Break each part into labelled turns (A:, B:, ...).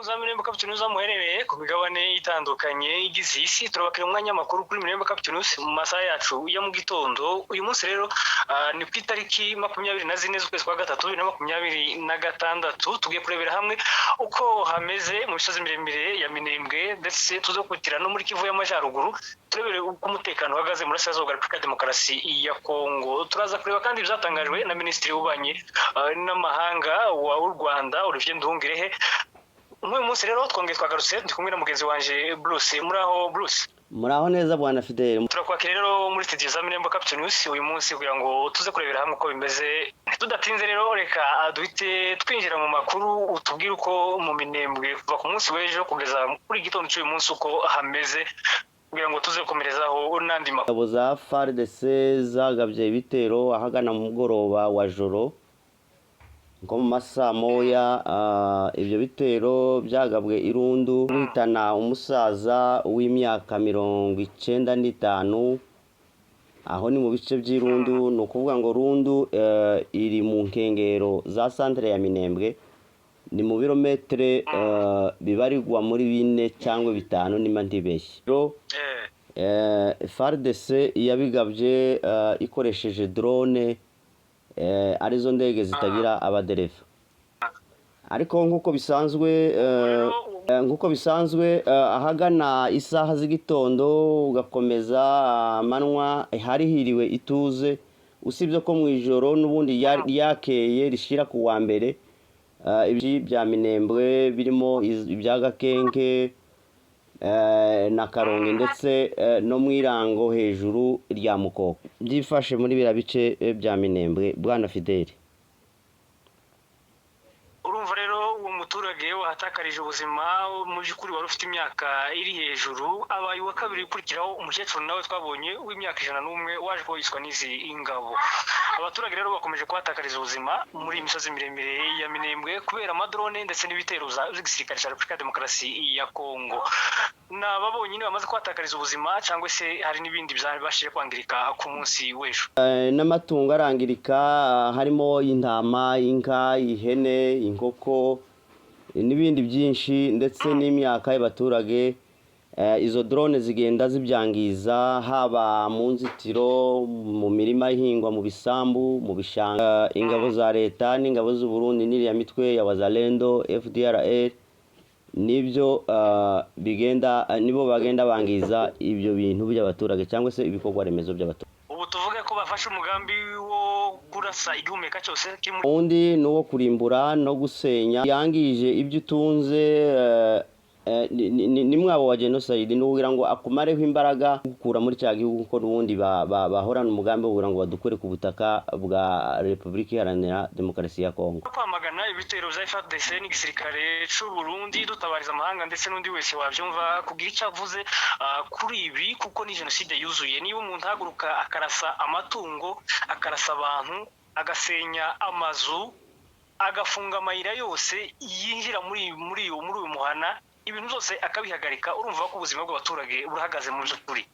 A: Za Mirembo Capital News muherereye ku migabane itandukanye igize isi, turabakira umwanya makuru kuri Mirembo Capital News mu masaha yacu ya mu gitondo. Uyu munsi rero ni ku itariki 24 z'ukwezi kwa gatatu 2026. Tugiye kurebera hamwe uko hameze mu misozi miremire ya Minembwe, ndetse tuzokutira no muri Kivu y'Amajyaruguru, turebere uko umutekano uhagaze muri Burasirazuba bwa Repubulika ya Demokarasi ya Kongo. Turaza kureba kandi ibyatangajwe na Minisitiri w'Ububanyi n'Amahanga w'u Rwanda, Olivier Nduhungirehe. Nk'uyu munsi rero twongeye twagarutse, ndi kumwe na mugenzi wanje Bruce. Muraho, Bruce?
B: Muraho neza, bwana Fidel.
A: Turakwakira rero muri studio za Mirembo Capital News uyu munsi kugira ngo tuze kurebera hamwe uko bimeze. Tudatinze rero, reka duhite twinjira mu makuru, utubwire uko mu Minembwe kuva ku munsi w'ejo kugeza kuri igitondo cy'uyu munsi uko hameze, kugira ngo tuze gukomerezaho n'andi makuru.
B: Ingabo za FARDC zagabye ibitero ahagana mu mugoroba wa joro, nko mu masaa moya. Ibyo bitero byagabwe irundu bihitana umusaza w'imyaka 95. Aho ni mu bice by'Irundu, ni ukuvuga ngo Rundu iri mu nkengero za santere ya Minembwe, ni mu birometero bibarirwa muri 4 cyangwa 5 niba ntibeshye. FARDC yabigabye ikoresheje drone, arizo ndege zitagira abadereva. Ariko nk'uko bisanzwe, ahagana isaha z'igitondo ugakomeza amanywa hari hiriwe ituze, usibye ko mu ijoro n'ubundi ryakeye rishira ku wa mbere, ibi bya Minembwe birimo ibya Gakenke na Karongi, ndetse no mu Irango hejuru rya Mukoko, byifashe muri biriya bice bya Minembwe, bwana Fideli.
A: Urumva rero, uwo muturage wahatakarije ubuzima mu by'ukuri wari ufite imyaka iri hejuru, abaye uwa kabiri ukurikiraho umukecuru nawe twabonye w'imyaka 101 waje kuba n'izi ingabo. Abaturage rero bakomeje kuhatakariza ubuzima muri iyi misozi miremire ya Minembwe kubera amadrone ndetse n'ibitero z'igisirikare cya Repubulika ya Demokarasi ya Kongo. Ni aba bonyine bamaze kuhatakariza ubuzima, cyangwa se hari n'ibindi byabashije kwangirika ku munsi w'ejo?
B: N'amatungo arangirika, harimo intama, inka, ihene, inkoko n'ibindi byinshi, ndetse n'imyaka y'abaturage. Izo drone zigenda zibyangiza, haba mu nzitiro, mu mirima ihingwa, mu bisambu, mu bishanga. Ingabo za leta n'ingabo z'u Burundi n'iriya mitwe ya Wazalendo, FDLR, nibyo bigenda, nibo bagenda bangiza ibyo bintu by'abaturage cyangwa se ibikorwa remezo by'abaturage.
A: Ubu tuvuge ko bafashe umugambi wo kurasa igihumeka cyose kiri muri
B: Undi ni uwo kurimbura no gusenya, yangije ibyo utunze, ni mwabo wa genocide, ni ukugira ngo akumareho imbaraga, gukura muri cya gihugu, kuko n'ubundi bahorana umugambi wo kugira ngo badukure ku butaka bwa Repubulika Iharanira Demokarasi ya Kongo.
A: Kwamagana ibitero bya FARDC n'igisirikare cy'u Burundi, dutabariza amahanga ndetse n'undi wese wabyumva kugira icyo avuze kuri ibi, kuko ni jenoside yuzuye. Niba umuntu ahaguruka akarasa amatungo, akarasa abantu, agasenya amazu, agafunga amayira yose yinjira muri uyu muhana, ibintu byose akabihagarika, urumva ko ubuzima bw'abaturage burahagaze mu by'ukuri.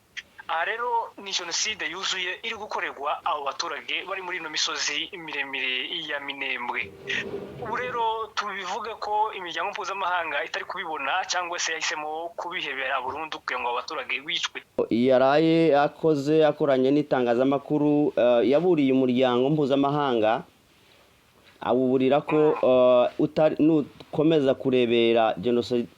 A: Aha rero ni jenoside yuzuye iri gukorerwa abo baturage bari muri ino misozi miremire ya Minembwe. Ubu rero tubivuge ko imiryango mpuzamahanga itari kubibona, cyangwa se yahisemo kubihebera burundu kugira ngo abo baturage bicwe?
B: Yaraye akoze akoranye n'itangazamakuru, yaburiye umuryango mpuzamahanga, awuburira ko nukomeza kurebera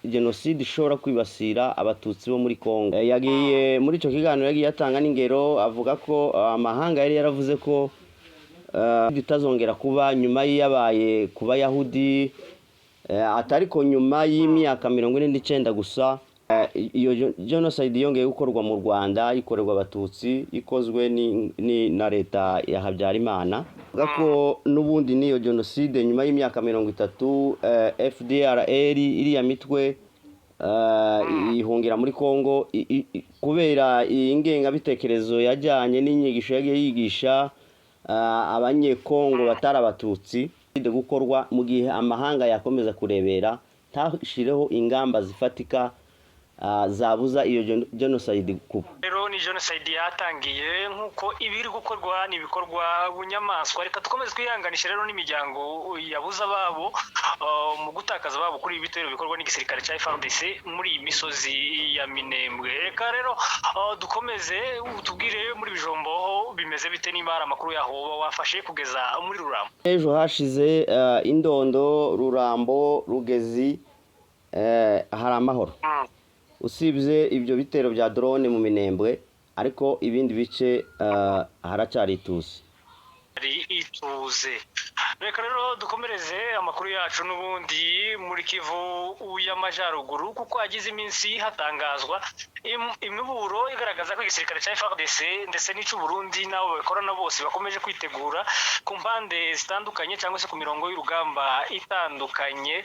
B: jenoside ishobora kwibasira Abatutsi bo muri Kongo. Yagiye muri icyo kiganiro, yagiye atanga n'ingero, avuga ko amahanga yari yaravuze ko itazongera kuba nyuma y'iyabaye ku Bayahudi, atariko nyuma y'imyaka 49 gusa iyo genocide yongeye gukorwa mu Rwanda, ikorerwa Abatutsi, ikozwe na leta ya Habyarimana. Avuga ko n'ubundi n'iyo genocide nyuma y'imyaka 30, FDLR, iriya mitwe ihungira muri Kongo kubera iyi ngengabitekerezo yajyanye n'inyigisho yagiye yigisha Abanyekongo batari Abatutsi gukorwa mu gihe amahanga yakomeza kurebera ntashireho ingamba zifatika. zabuza iyo genocide kuba.
A: Rero ni genocide yatangiye, nk'uko ibiri gukorwa ni ibikorwa bunyamaswa. Reka dukomeze twihanganishe rero n'imiryango yabuze ababo mu gutakaza ababo kuri ibi bitero bikorwa n'igisirikare cya FARDC muri iyi misozi ya Minembwe. Reka rero dukomeze, utubwire muri Bijombo ho bimeze bite, niba hari amakuru yaho woba wafashe kugeza muri Rurambo.
B: Ejo hashize Indondo, Rurambo, Rugezi hari amahoro, usibye ibyo bitero bya drone mu Minembwe, ariko ibindi bice haracyari ituze.
A: Hari ituze. Reka rero dukomereze amakuru yacu n'ubundi muri Kivu y'Amajyaruguru, kuko hagize iminsi hatangazwa imiburo igaragaza ko igisirikare cya FARDC ndetse n'icy'u Burundi n'abo bakorana bose bakomeje kwitegura ku mpande zitandukanye cyangwa se ku mirongo y'urugamba itandukanye.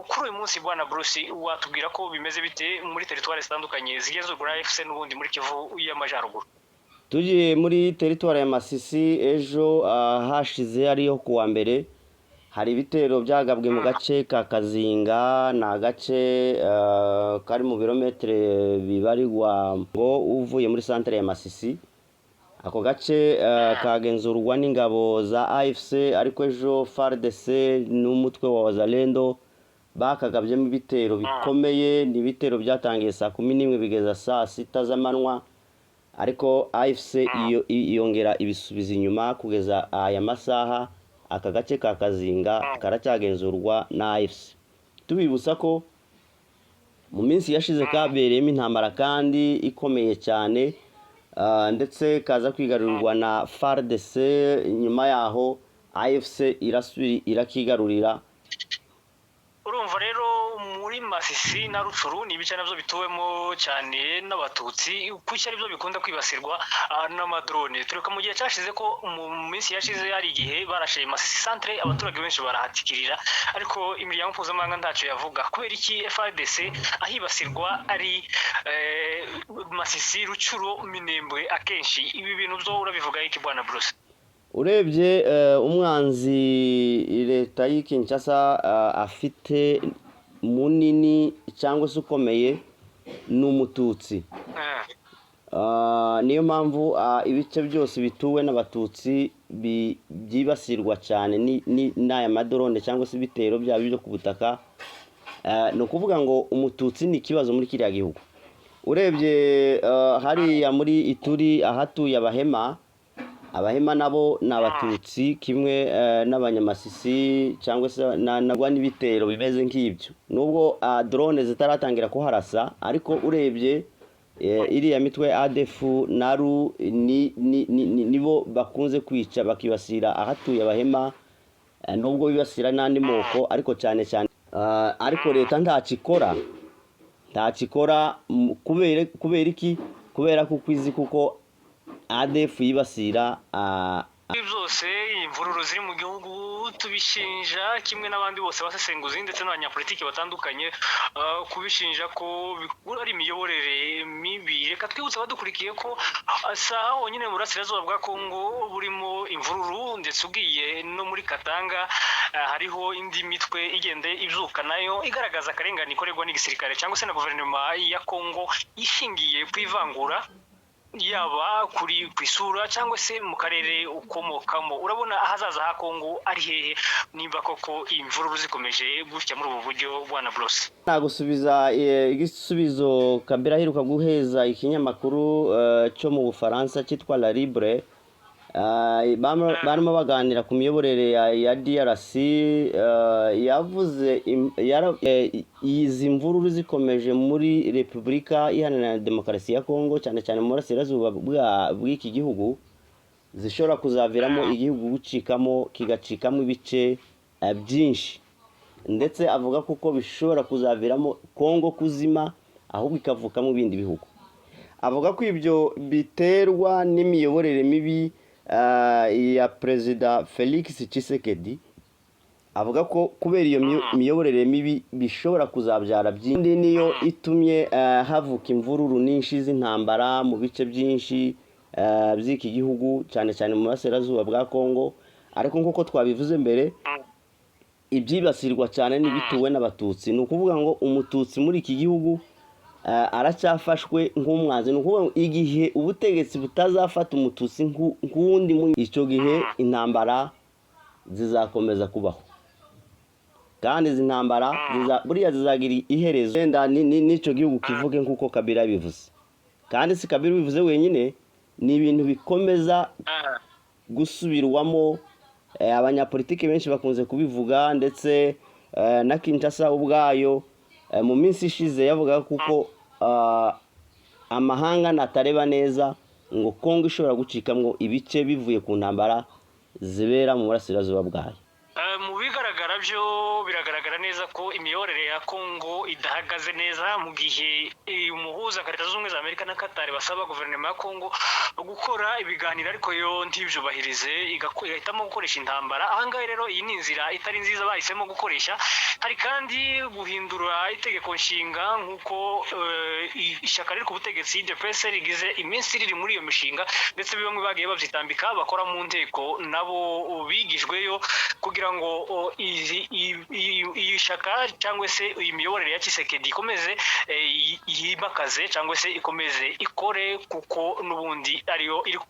A: Kuri uyu munsi, bwana Bruce, watubwira ko bimeze bite muri teritwari zitandukanye zigenzurwa na AFC n'ubundi muri Kivu y'Amajyaruguru?
B: Tugiye muri teritwari ya Masisi, ejo hashize, ariyo ku wa mbere, hari ibitero byagabwe mu gace ka Kazinga. Ni agace kari mu birometero bibarirwa ngo uvuye muri santere ya Masisi. Ako gace kagenzurwa n'ingabo za AFC, ariko ejo FARDC n'umutwe wa Wazalendo bakagabyemo ibitero bikomeye. Ni ibitero byatangiye saa 11 bigeza saa 6 z'amanywa, ariko AFC iyo yongera ibisubiza inyuma. Kugeza aya masaha aka gace ka Kazinga karacyagenzurwa na AFC. Tubibutsa ko mu minsi yashize kabereyemo intambara kandi ikomeye cyane, ndetse kaza kwigarurirwa na FARDC. Nyuma yaho AFC irasubira irakigarurira.
A: Urumva rero muri Masisi na Rucuru ni ibice nabyo bituwemo cyane n'Abatutsi. Kuki ari byo bikunda kwibasirwa n'amadrone? Tureka mu gihe cyashize ko mu minsi yashize hari igihe barashe Masisi centre, abaturage benshi barahatikirira, ariko imiryango mpuzamahanga ntacyo yavuga. Kubera iki FARDC ahibasirwa ari Masisi, Rucuru, Minembwe akenshi? Ibi bintu byo urabivuga iki, bwana Bruce?
B: Urebye umwanzi leta y'i Kinshasa afite munini cyangwa se ukomeye ni Umututsi. Niyo mpamvu ibice byose bituwe n'Abatutsi byibasirwa cyane n'aya madrone cyangwa se ibitero byaba ibyo ku butaka. Ni ukuvuga ngo Umututsi ni ikibazo muri kiriya gihugu. Urebye hariya muri Ituri ahatuye Abahema, Abahema nabo ni Abatutsi kimwe n'Abanyamasisi cyangwa se nagwa n'ibitero bimeze nk'ibyo, nubwo drone zitaratangira kuharasa. Ariko urebye iriya mitwe ya ADF NALU nibo bakunze kwica, bakibasira ahatuye Abahema, nubwo bibasira n'andi moko, ariko cyane cyane ariko leta ntacyo ikora kubera iki? Kubera kuko izi kuko ADF yibasira
A: Ibi byose, imvururu ziri mu gihugu, tubishinja kimwe n'abandi bose basesenguzi ndetse n'abanyapolitiki batandukanye, kubishinja ko ari imiyoborere mibi. Reka twibutse abadukurikiye ko saha honyine mu burasirazuba bwa Kongo burimo imvururu, ndetse ugiye no muri Katanga hariho indi mitwe igenda ibyuka nayo igaragaza akarengane ikorerwa n'igisirikare cyangwa se na guverinoma ya Kongo ishingiye ku ivangura, yaba kuri ku isura cyangwa se mu karere ukomokamo. Urabona ahazaza ha Kongo ari hehe nimba koko imvururu zikomeje gutya muri ubu buryo, bwana Bruce?
B: Nagusubiza igisubizo Kabila aheruka guheza ikinyamakuru cyo mu Bufaransa cyitwa La Libre. Barimo baganira ku miyoborere ya DRC. Yavuze izi mvururu zikomeje muri Repubulika Iharanira Demokarasi ya Kongo, cyane cyane mu burasirazuba bw'iki gihugu, zishobora kuzaviramo igihugu gucikamo, kigacikamo ibice byinshi. Ndetse avuga kuko bishobora kuzaviramo Kongo kuzima, ahubwo ikavukamo ibindi bihugu. Avuga ko ibyo biterwa n'imiyoborere mibi ya Perezida Felix Tshisekedi. Avuga ko kubera iyo miyoborere mibi bishobora kuzabyara byinshi. Niyo itumye havuka imvururu nyinshi z'intambara mu bice byinshi by'iki gihugu, cyane cyane mu burasirazuba bwa Kongo. Ariko nk'uko twabivuze mbere, ibyibasirwa cyane n'ibituwe n'Abatutsi. Ni ukuvuga ngo Umututsi muri iki gihugu aracyafashwe nk'umwanzi. Ni ukuvuga ngo igihe ubutegetsi butazafata Umututsi nk'uwundi, icyo gihe intambara zizakomeza kubaho, kandi izi ntambara buriya zizagira iherezo, wenda n'icyo gihugu kivuge nk'uko Kabila yabivuze. Kandi si Kabila ubivuze wenyine, ni ibintu bikomeza gusubirwamo. Abanyapolitiki benshi bakunze kubivuga, ndetse na Kinshasa ubwayo mu minsi ishize yavugaga kuko amahanga natareba neza ngo Kongo ishobora gucikamwo ibice bivuye ku ntambara zibera mu burasirazuba bwayo.
A: Mu bigaragara byo biragaragara neza ko imiyoborere ya Kongo idahagaze neza, mu gihe umuhuza nka Leta Zunze Ubumwe za Amerika na Qatar basaba guverinoma ya Kongo gukora ibiganiro, ariko yo ntibyubahirize, igahitamo gukoresha intambara. Ahangaha rero iyi ni inzira itari nziza bahisemo gukoresha. Hari kandi guhindura itegeko nshinga, nk'uko ishyaka riri ku butegetsi UDPS rigize iminsi riri muri iyo mishinga, ndetse bamwe bagiye babyitambika bakora mu nteko nabo bigijweyo kugira ngo iyi shyaka cyangwa se iyi miyoborere ya Tshisekedi ikomeze yimakaze cyangwa se ikomeze ikore, kuko n'ubundi ariyo iri.